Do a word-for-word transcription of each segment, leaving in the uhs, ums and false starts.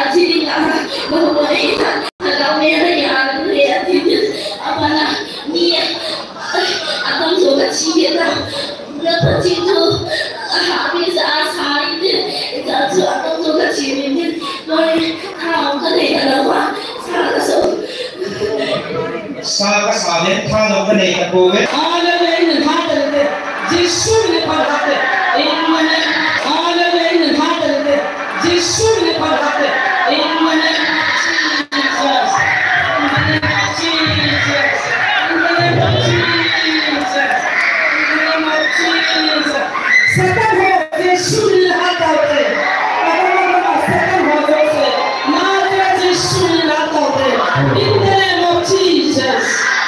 Athi ding a, no mo e ta, ta ka me na ya, no e athi ding, a pa na, ni, a tam so ka chi ke ta, na pa chi tu, a ha mi sa, a sa i te, ta tu a tam so ka chi mi te, no e, a ka ne ka na wa, sa ka so. Sa ka sa le, tha lo ka nei ta pouve. Hallelujah, in the name of Jesus. Jesu min a phat hate. Amen. Hallelujah, in the name of Jesus. Jesu min a phat hate. In the name of Jesus. In the name of Jesus. In the name of Jesus. In the name of Jesus. Satan ho, Jesu min a hat tau te. Satan ho, Jesu min a hat tau te. In the name of Jesus.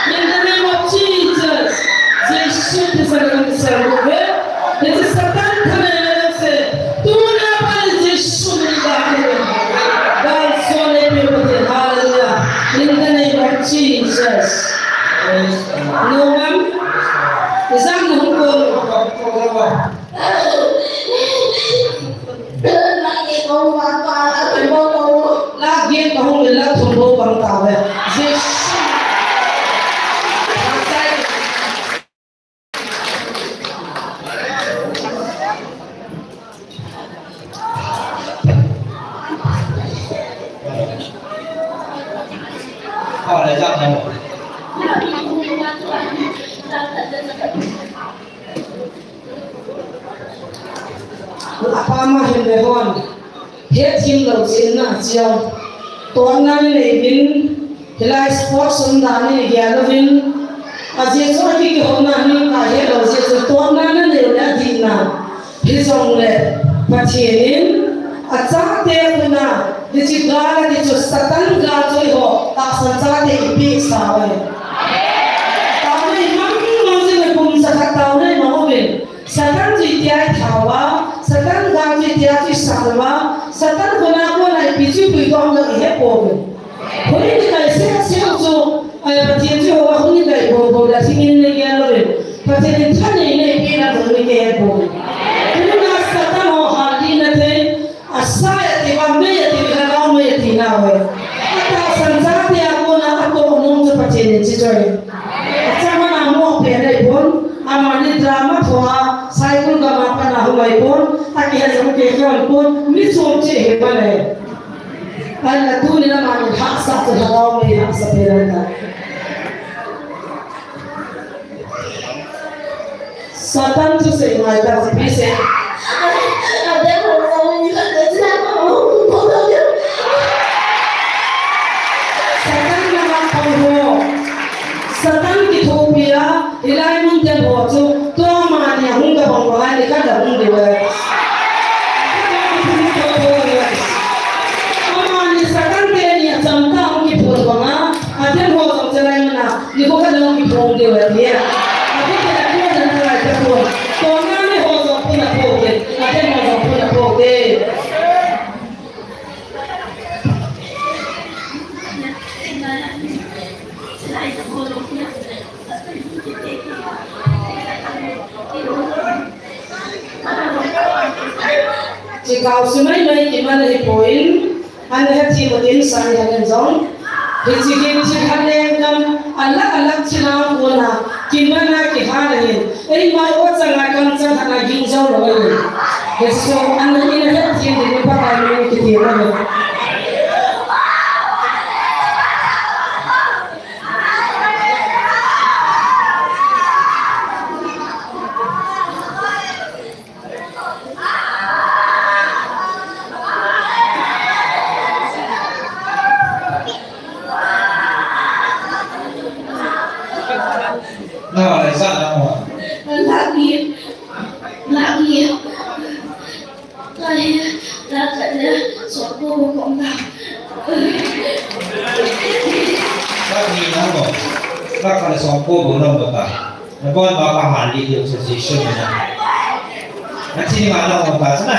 In the name of Jesus. Jesu min a hat tau te. Satan ho, Jesu min a hat tau te. Tuna pat in Jesu min a hat tau te. Hallelujah. In the name of Jesus. No, ma'am. Is that no? La gen ka hung le la thum bou bang ta ve. Jesu. Apa ma hin le hon. Hethem lou jeh in na chiau. Totna nei uvin, hilai sports um dan in gel uvin. Ajeh chu aki kihona ni ka helou jeh chu totna na nei u le adih na. Hijongle, Pathen in, achate khut a, hiche gal a ti chu Satan gal chu eiho, tahsan chate ipeh sa uve. Taona imang mang jing le kum jakhat taona imang uvin. Satan chu itia ithao a, Satan gal chu itia chu isang uva, Satan khut a kona ipi chu ipuidoh ding ihet pouve. Hoi ni kai seh seh chu, ai Pathen chu ho a hoi ni kai bou bou la thingin nei gel lou le. Pathen in thanei nei pe na hoi ni kai bou. Tuna Satan ho hal ding na thei, asai ati uva, mei ati uva, lhagao mei ati na uve. Atahsan chate a kona atoh nom chu Pathen in chi choi. Achama na mo pe nei pon, amani drama tho a, cycle gam a pat na hung mai pon, akihe jong kei kei pon, mi chom che he pa le. Ahinla tuni a mani hahsa chu lhagao mei hahsa pe lai ta. Satan chu sei ngai ta chu pi se. Satan na ma pang ho. Satan kithopi a. Hilai mun te ho chu, tua mani a hung ka bang bang a ni ka da hung diu e. Amani Satan te ni a cham ta hung kiphun bang a, a te ho jong che lai mana, ni ko ka da hung kiphun diu e ti a. A te te a ko da na lai ka ko. Tua mani ho jong phun a phoh ke, a te ho jong phun a phoh ke. Chikau sumai mai kiman ahi poi, ana hethem u tin sang han jong. Hiche hi thilha lengkam, alah alah thilha kona, kiman a kihal ahi. Eima o chang a kam chang hana ging jao lou ahi. Hiche chu ana ina hethem ding Pakai min in kiti ahi. Nangho le sa nangho. Lagi. Lagi. Lagi. Lagi. Songko ko kong ta. Lagi nangho. Lagi le songko ko nangho ta. Nabon ba ka hal lih diu chu Jesu min a. Nathi ma nangho ta chu na.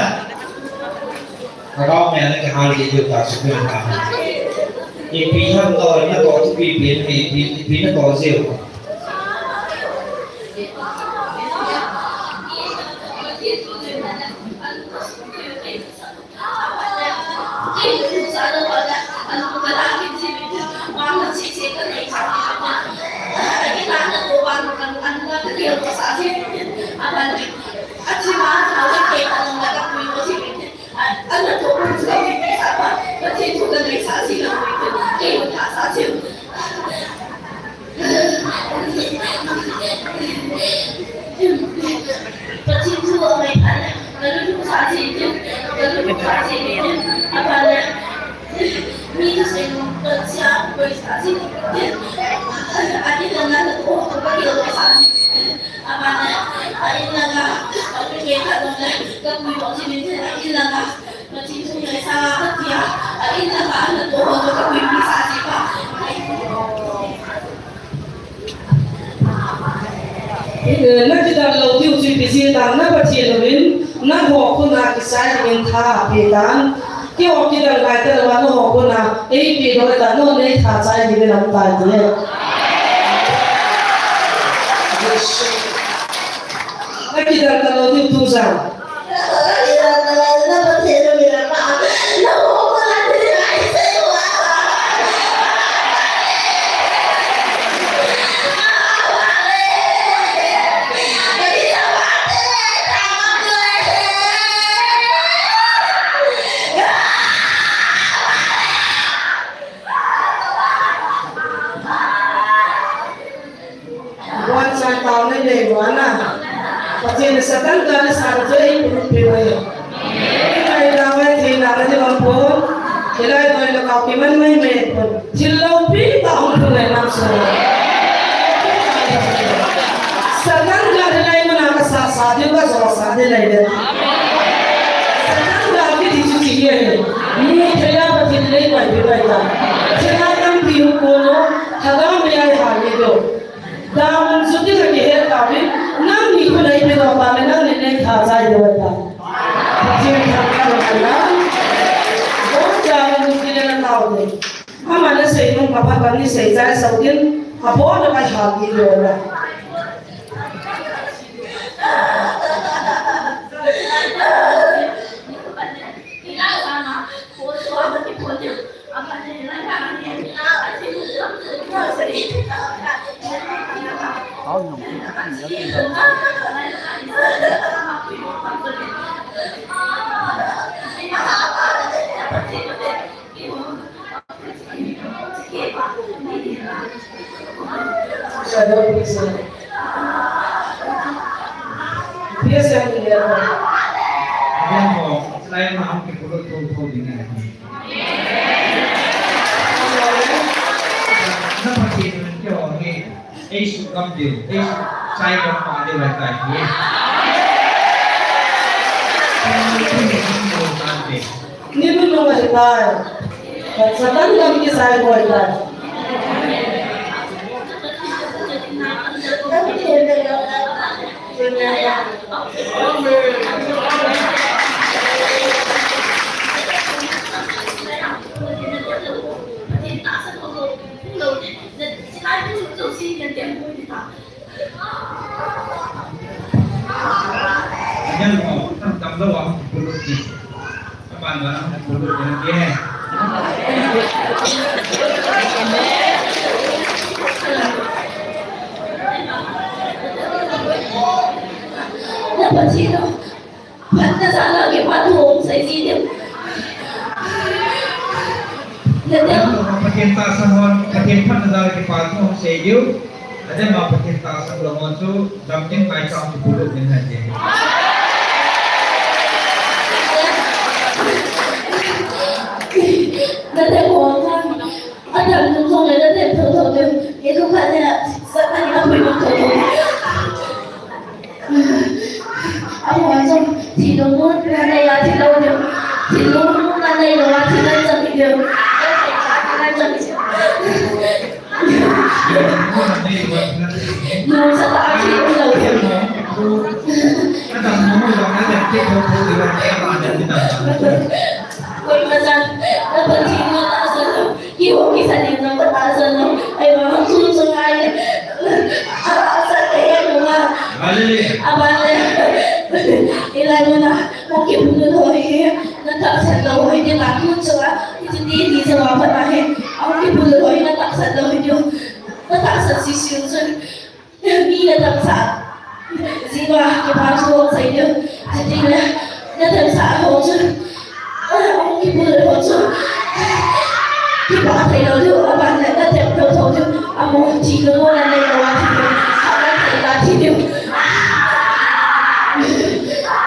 Lhagao mei a na kihal lih diu ta chu Pathen a. Ipi ham toh, na toh thupi pen, ipi, ipi na toh jeh u. Eh, na kidang lou diu chu ipi jeh ham, na Pathen louvin, nangho khut a kichai dingin tha ape tan. Keiho kidang ngai talou a, nangho khut a, eipe lou tan, nangho nei tha chai dingin aum tai ti. Na kidang talou diu tu jong. Bon chan tao nei nei wana. Pathen in Satan gam le sa le joi purut pe mai. Hilai dawai thei na na di bang pon. Hilai doi le kau kiman mai mai pon. Thil loupi tah hung thun lai nam sung. Satan gam hilai mun a kasa sa di, kajo sa di lai le. Satan gam kiti chu ti hi. Mu thei a Pathen in nei pai pe pai ta. Thil a tampi hung kon o. Lhagao mei a ihal ni do. Damun chu ti ka kihet tauvin, nangni khut a ipi doh tale, nangni nei tha chai diu ahitai. Pathen thangvah in umhen lang. Bon damun chu ti le na tao te. Ama nasei nung kaphat bang ni sei chai sou din, abon a kai hal ni lo la. Na Pathen in keiho hi eisuh gam diu, eisuh chai gam pa diu ahitai. Ni nunung ahitai. Satan gam kichai boi tai. Ayan mo, tam tam daw ang pulot ni. Kapan ba ang pulot ni ang ye? Na Pathen o. Phatna jal a kipa thu hung sei ji diu. Nadem. Pathen tahsan hon, Pathen phatna jal a kipa thu hung sei diu. Nadem a Pathen tahsan lou hon chu, damding ngai chang chu pulu min hai te. Nadem hon. Adam nung jong le nadem tho tho diu. Ye lu kha ne, Satan in apui nung tho tho. Amo jong, thil lungmon nanei a, thil lou diu. Thil lungmon nanei lou a, thil nanei chang diu. Thil nanei chang diu. Nung sa ta thil lou diu. Koima chan, na Pathen mo tahsan lou. Kihou kisa ding jong katahsan lou. Ahivang hung chun chun ngai. A, a, sa te ya nunga. Hallelujah. Aban le. Hilai mun a. Hung kibulhit ho hi. Na tahsan lou ho hi. Ti ta kun chun a. Ti ti ni sa wa pa ta hi. Hung kibulhit ho hi. Na tahsan lou hi. Na tahsan sisi chun. Mi na themsah. Jing a, kipa thu hung sei diu. Chuti le, na themsah ho chu. Hung kibulhit ho chu. Kipa thei lou diu, aban le na them lou tho diu. Amo, thi lou mo na nei lou a thi diu. Khat na thei la thi diu.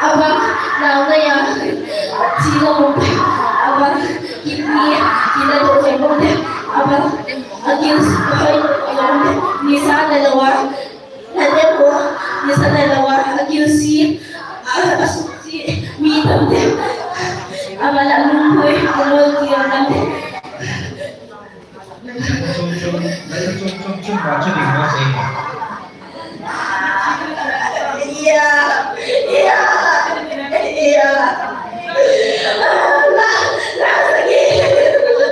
Aban, nao na ya. Abala lungpui, kumul kiyo nante. Chum, chum, chum, chum, chum, chum, chum, chum, chum, chum. Iya, iya, iya. La, la, sakit.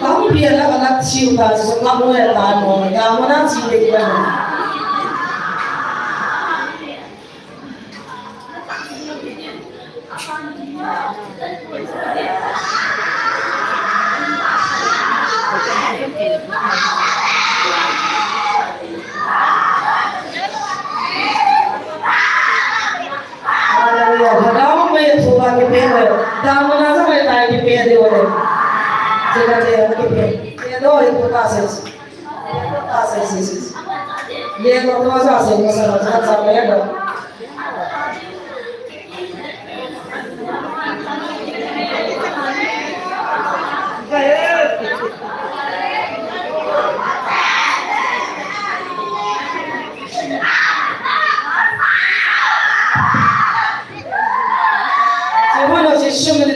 Tampi ana kana chiu ta, so ka mo ya ta mo, ya mo na chiu de ka. Hallelujah. Lhagao mei thu a kipe le. Damna sa mei tai kipe de le. Sila de kipe. Ye do hi tu ta se. Ta se se se. Ye do tu sa se, sa sa sa le do.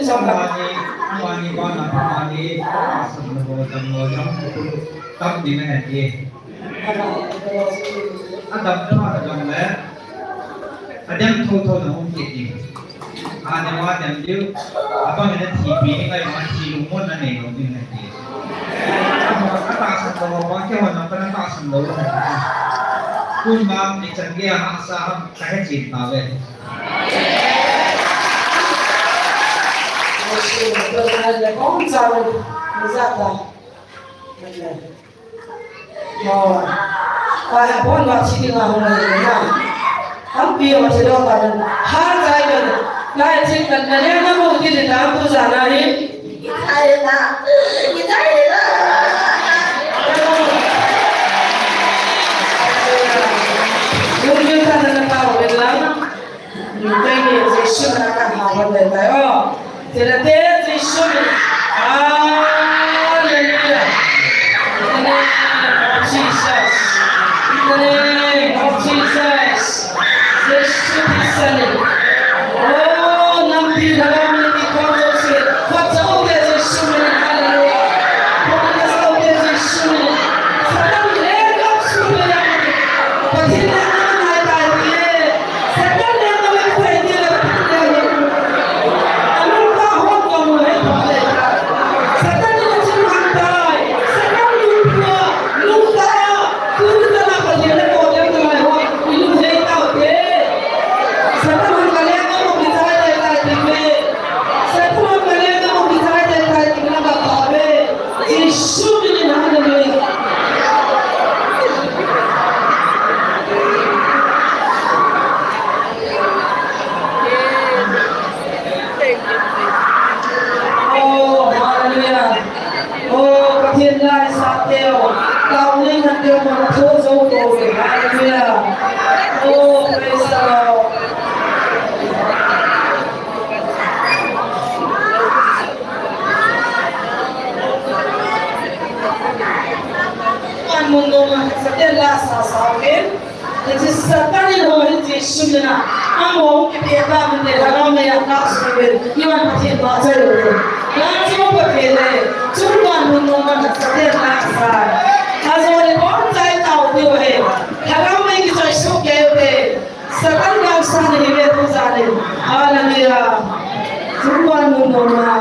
Amani, amani bana, amani, asam lo, dam lo, dam lo, tam di na hai. Adam pha adam le. Adam tho tho na hung kit ni. Adam, Adam diu. Abang na thi pi ni kai ma thi lungmon na nei lo ni na ti. Ata san lo ba ke wa na pa na ta san lo. Kun ma ni chan ge ha sa ha ka he chin ta ve. Amen. Amen. Oi. Pai bon ba chi ding a hung na. Hampi ba chi dong ba na. Har jai ba na. Lai chi kan na le na mo ti le na tu ja na hi. Ai na. Ai na. Lung yu ta na na pa ba la. Nitei ni Jesu na ka ha hon le tai o. Tela te Jesu ni. Hallelujah. In the name of Jesus. In the name of Jesus. Jesu Krista ni. Oh, nampi dalam ni kau Jesu. Kau jauh ke Jesu ni. Hallelujah. Kau jauh ke Jesu ni. Satan lengkap sudah. Pathen lengkap hai tai ni. Jesu min in, hallelujah. Oh, hallelujah. Oh, Pathen laisah teu. Tao ning han teu ma tho zo to. Hallelujah. Oh, praise the Lord. An mun noma Satan la sa sa uvin. Hiche Satan in ho hi Jesu mina. Amaho kipe ta mun te lhagao mei a ka su uvin. Iman Pathen ba chai uvin. La chu Pathen le. Chun an mun noma Satan la sa. Ajo le bon chai tao ti uve. Lhagao mei kichoi soh kei uve. Satan gam sa ni hi ve tu sa ni. Hallelujah. Sumpan mun mun na.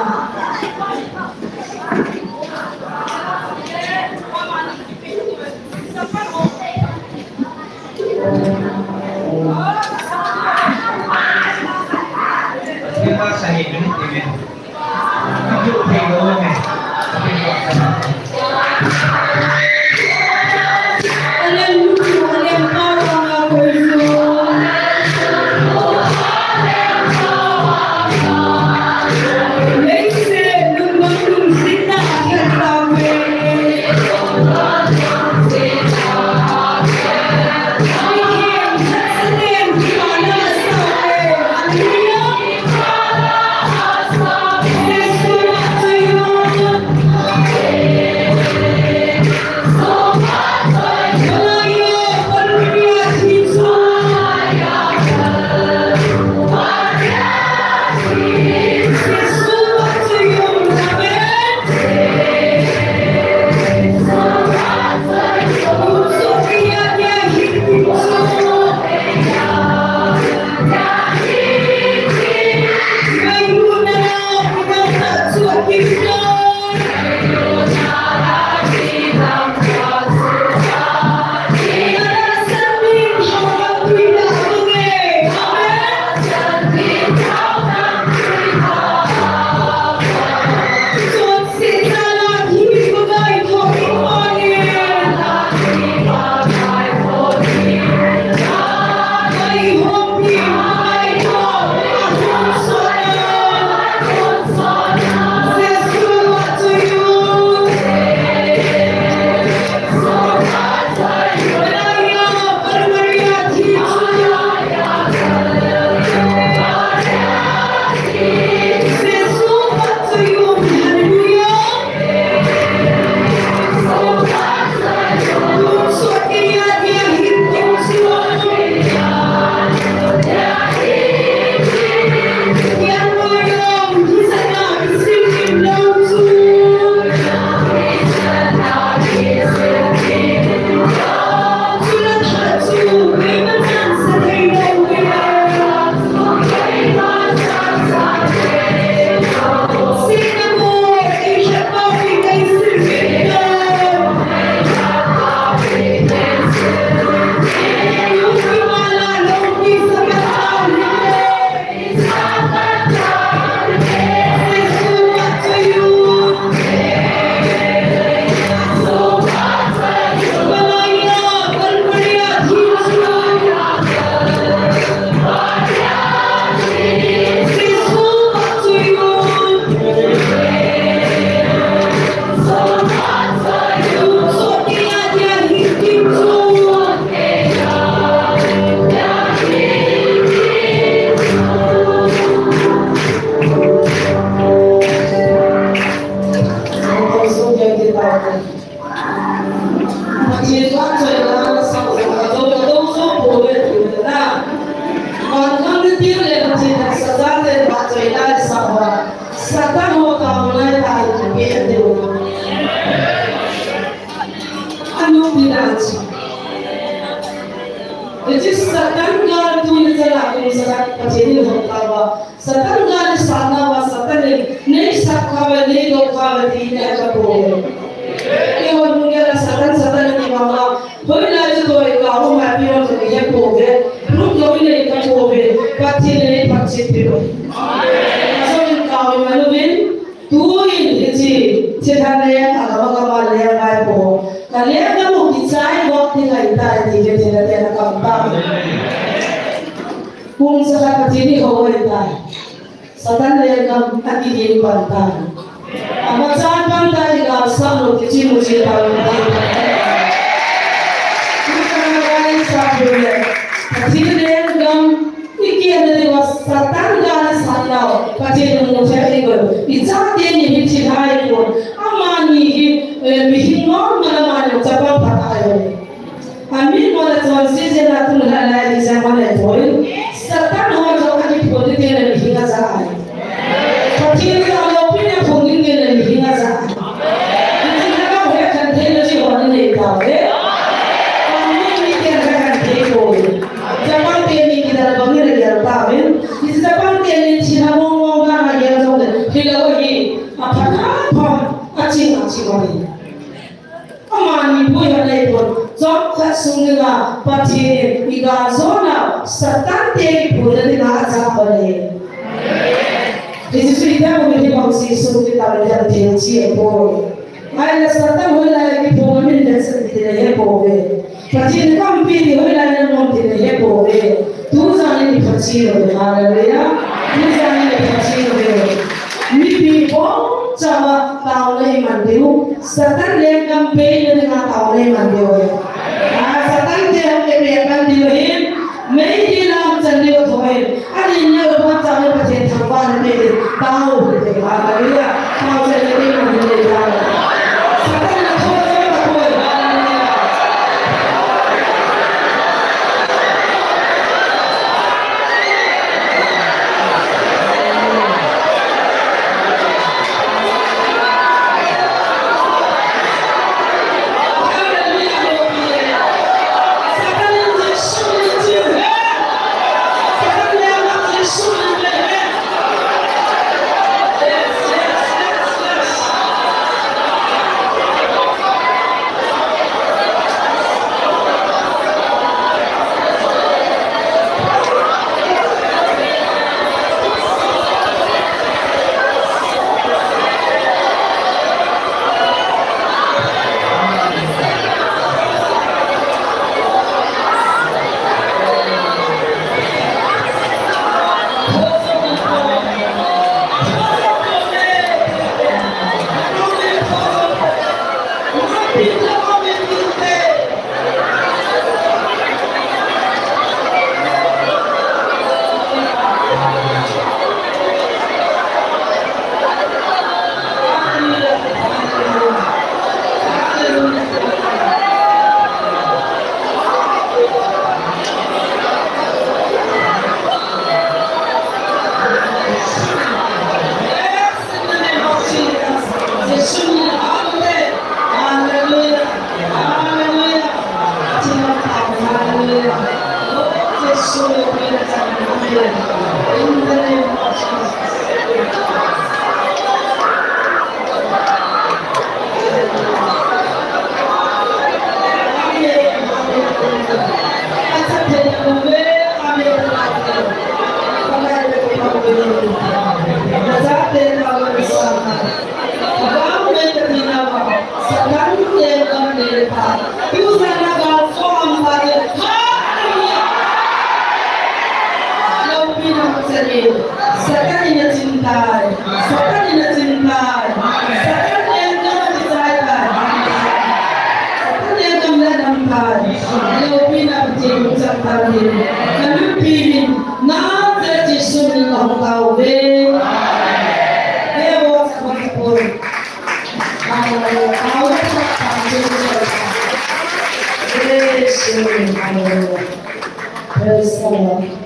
Satan ho ka munai ta ki pe de. Anu pi dan. Hiche Satan gal tuni chan a kum Satan Pathen in hon tauva. Satan gal isatnauva Satan in neisat khauve, neidoh khauve ti nei kapouve. Eiho lunggel a Satan, Satan iti vang a. Hoilai chu toh ikah um a ipi ham chu ihet pouve. Lungdong inei kapouve. Pathen in eiphatchet peh uve. Ajo in kah iman uvin. Tuin hiche, thilha leng, agam agam a leng ngai po. Ka lenggam u kichai vop ding ahitai ti ve thilha leng akam ta. Kum jakhat Pathen in ihou ahitai. Satan lenggam akigin pan tai. Amachan pan tai, igalsam lou kichim u chim pan tai. Tuchan a ngai sa pule. Pathen lenggam Ikihna diuva Satan gal isatnau, Pathen in amu thei ahi bou. Ichate ni hi thilha ahipon. Amani hi, eh, mihem normal amani chapang phat ahi. Amin mola chonse jeh a tun lhalai exam ho le poi. Satan ho jong akiphong ding tile mihem aja ahi. Pathen in aloupina phong ding tile mihem aja ahi. Hiche lhagao hi akan thei lou jeh a hon nei tauve. Amin, miten akan thei poi. Chapang teni kidang bang in agel tauvin. Amani pui ha nei pon. Chomkhat sung dinga Pathen in i gal jona Satan te kiphuna dinga ajah pon ahi. Hiche chu itiham u hi bang Jesu kitam le thil chi apoi. Ahile Satan hoilai a kiphong amin le chan ti le hepouve. Pathen kampi ti hoilai a nanom ti le hepouve. Tujan in i phatchom uve. Hallelujah. Tujan in i phatchom uve. Mipi bongchauva taona iman diu. Satan lenggam peina dinga taona iman diu. Ah, Satan te hung kipe pan diu ahin. Meidil a hung chan diu ahin. Ahin, neo bongchauva Pathen thangvahna pe ding. Tao, hallelujah. Tao, Satan na tho, Satan na tho, hallelujah. Satan in achin tai. Satan in achin tai. Satan lenggam akichai tai. Satan lenggam le adam tai. Loupina Pathen hung chang tai. Ka mipi hin Nazareth Jesu min in kahung tao uve. Hallelujah. Hallelujah. Hallelujah. Praise you. Hallelujah. Praise the Lord.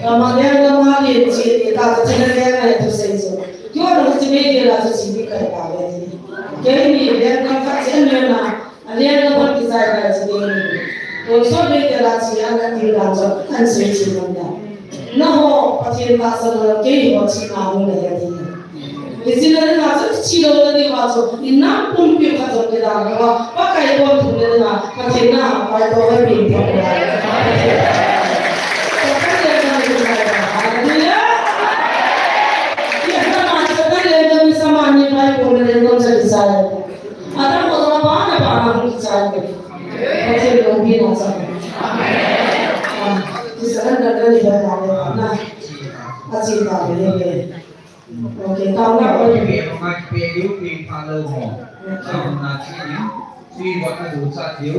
Kama lenggam a len chi ni ta, ta thina lenggam a thusei chu. Kio na chi ni de la chu chi ni kai pa le ni. Kei ni lenggam khat chen ni na, a lenggam ban kichai kai chi ni. Kon so ni de la chi a na ti la chu an sei chi man da. Na ho, Pathen tahsan na kei ho chi na hung le ya ti. Hiche na dinga chu, chi lou na dinga chu, i nam pumpi khat jong kidang lou a, Pakai pon thum na dinga, Pathen na, Pakai to ka pin pon na. Hallelujah. Ye na ma chu na le na mi sama ni pai pon na le no cha kisai. Adam ko to ba na ba na hung kisai. Pathen lo bi na sa. Amen. Kisai na na ni ba na na. A chi ba le le. Okay, tao na ko. Pe, pe, pe, pe, pe, pa lo ho. Tao na chi ni. Tui va ka du cha diu.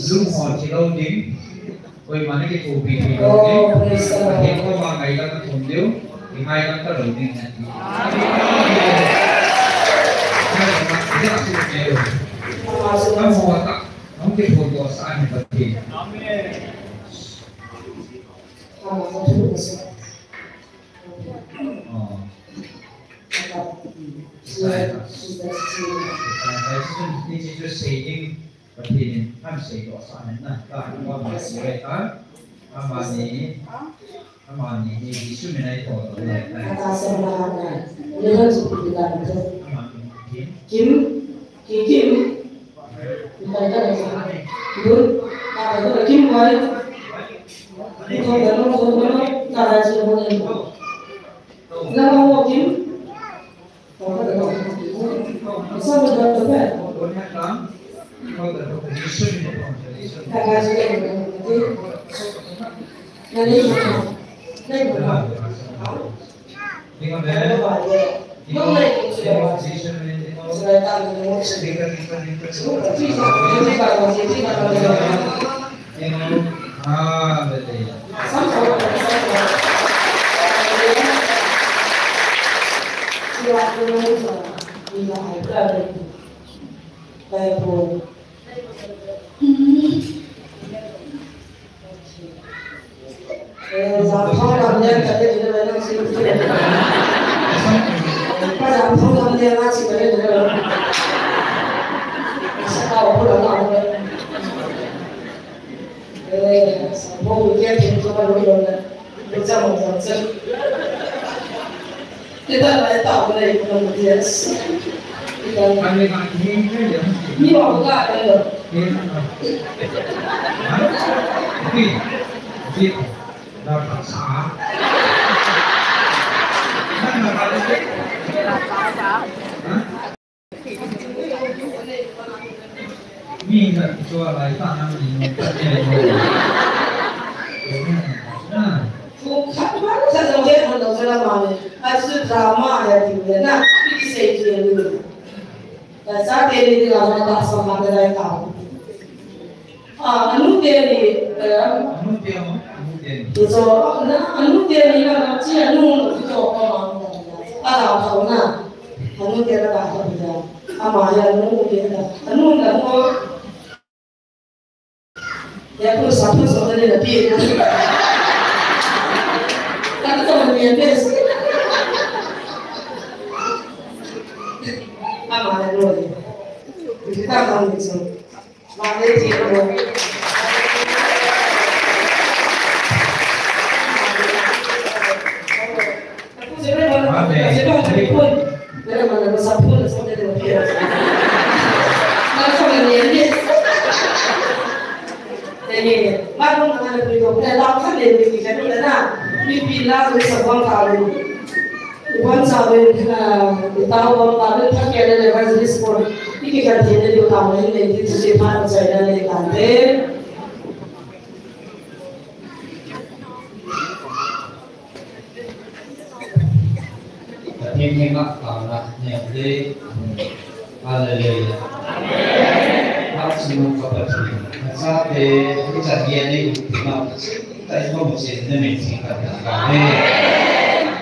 Lung ho chi lo ding. Koima na kithopi thei lou ding. Oh, praise the Lord. Pathen koma ngailutna thum diu. Ngailutna lou ding. Amen. Amen. Amen. Amen. Amen. Amen. Amen. Amen. Amani, amani, Jesu min a i thot le. Amani, Kim, Kim, Kim. Ikai ka le sa. Dun. Ka ka ka kim wai. Ko da no ko no. Ka da ji mo ne mo. Na mo mo kim. Ko ka da no. Sa mo da to pe. Ka ka ji mo ne mo. Na ni mo. Na mo. Kita lai ta ko nei ko na yes. Kita lai. Ni wa ko ka ko. Mi khat chu alai tah a mi khat ni. Khat man khat jong he hon lo jela mani. Achu drama ya ti le na. Ki sei ki le. Ta sa te ni la na ta sa ma ta lai ta. A, anu te ni, eh, anu te mo, anu te ni. So, na, anu te ni na, na, chi anu, so, ko ma, na, na. A, la, ko na. Anu te na, la, ko na. Ama ya, anu te na. Anu na, ko. Ya, ko sa, ko sa, na, na, pi, na. Ka, ko, ni, ya, yes. Ama ya, no, ni. Kita, ma, ni, so. Amen. Ivan sa uvin, ah, i tao bang tao le, phat kei le evangelist pon, i kikhen thei le diu tao le, nei ti tu si phat chai le nei tante. Pathen henga taona nei le. Hallelujah. Amen. Amen. Pathen, nachate, hichan gei nei u tina, tai mo mo chen na min theng ka ta. Amen.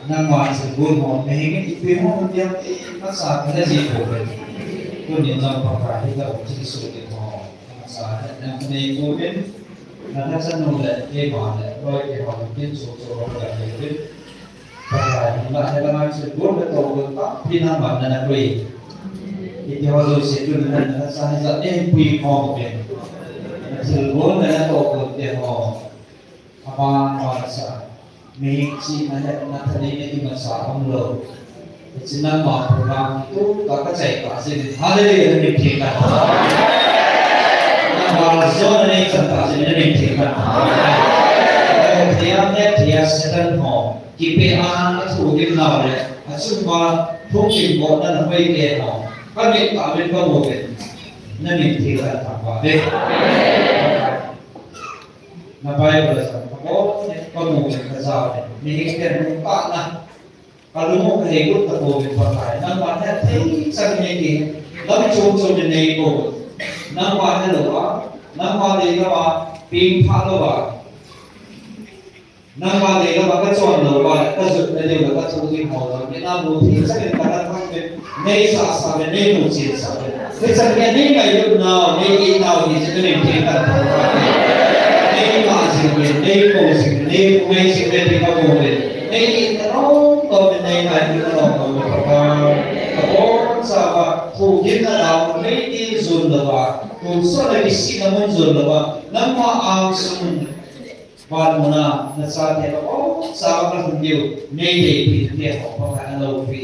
Nangma chu gun mo, na hengin ipi mo mo dia, nacha na ji ko. Tunin jong Pakai hi ka hung thilsoh ding ho. Nacha na nei ko in, na nacha nu le, keima le, Koi kiham kin chu chu ho la ni kin. Pakai ni la he la ngai chu gun le to gun ta pina man na na koi. Iti ho jouse tun na na sa ni ja ni pui khom kin. Thil gun na na to gun te ho. Aban ban sa. Mi chi na he na tha ni ni ma sa umlou. Hiche nangma program hi tu ka ka chai ta jin. Hallelujah, na min theng tan. Nangma jo na nei chan ta jin, na min theng tan. Thia ne thia Satan ho. Kipe a na thu gim nau le. Achung ma thu gim bo na na hoi ke ho. Ka min ta min ka bo ke. Na min theng tan ta ba be. Na Bible sa ka bo ne ka mo ke ka ja ne. Mi hi ke nu ta na. Ka lung u ka hei got ta pouvin Pakai, nangma hetthei chan in nei ti, lam chom chom in nei pouvin. Nangma helou a, nangma deilou a, pengthah lou a, nangma deilou a, ka chon lou a, ka jot na diu le ka thu ding ho jong, mi na mu thei chan in ka na thang uvin, nei sah sah uvin, nei mu chen sah uvin. Hichan gei nei ngailutnau, nei itnau hi chu nei thei kan thou. Nei ngah jing uvin, nei kou jing uvin, nei kou jing uvin, nei kou jing uvin, nei itna lom lom uvin, nei ngailutna lom lom uvin Pakai. Ka bonchauva, thugimna dang, nei ti jon louva, tonsot le kisihna mun jon louva, nangma angsung Van muna, nachate ka bonchauva kalhun diu, nei deipi te ho Pakai aloupi.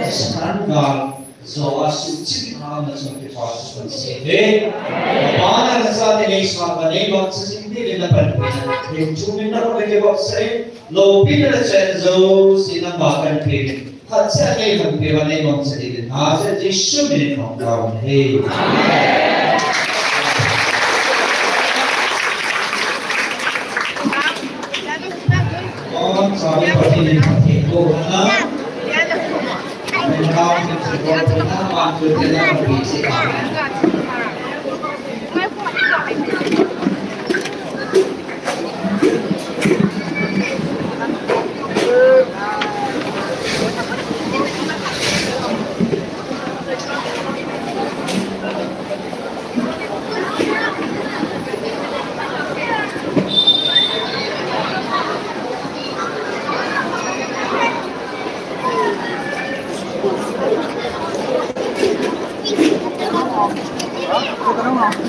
Satan gal jo a suhchim a na chung kipa chu kan sei uve. Bana nachate nei sah uva nei bang cha jing diuvin na panpi na. Nei chu min na ko ke bak sai. Loupina le chen jouse nangma kan pe. Khat seh a nei hon pe uva nei mangcha ding in, Nazareth Jesu min in kahung tao ahi. Amen. Amen. Amen. Amen.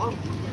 Amen.